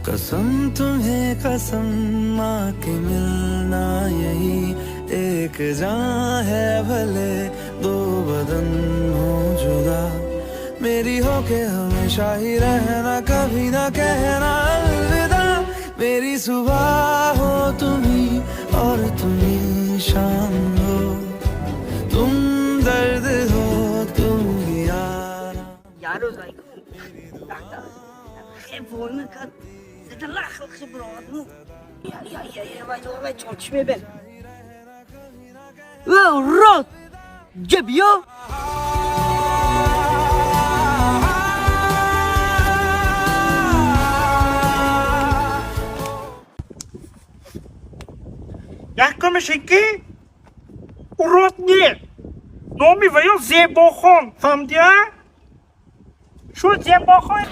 कसम तुम्हें कसम, आके मिलना यही। एक जान है, भले दो बदन हो जुदा। मेरी हो के हमेशा ही रहना, कभी ना कहना अलविदा। मेरी सुबह हो तुम ही और तुम ही शाम हो। तुम दर्द हो, तुम ही आराम। Ярӯз война кард, лах. Чӣ мебел? Рот ҷабиё. Якумаш ин ки урод не, номи ваё Зебохон, фаҳмдия? Шуд, Зебохон.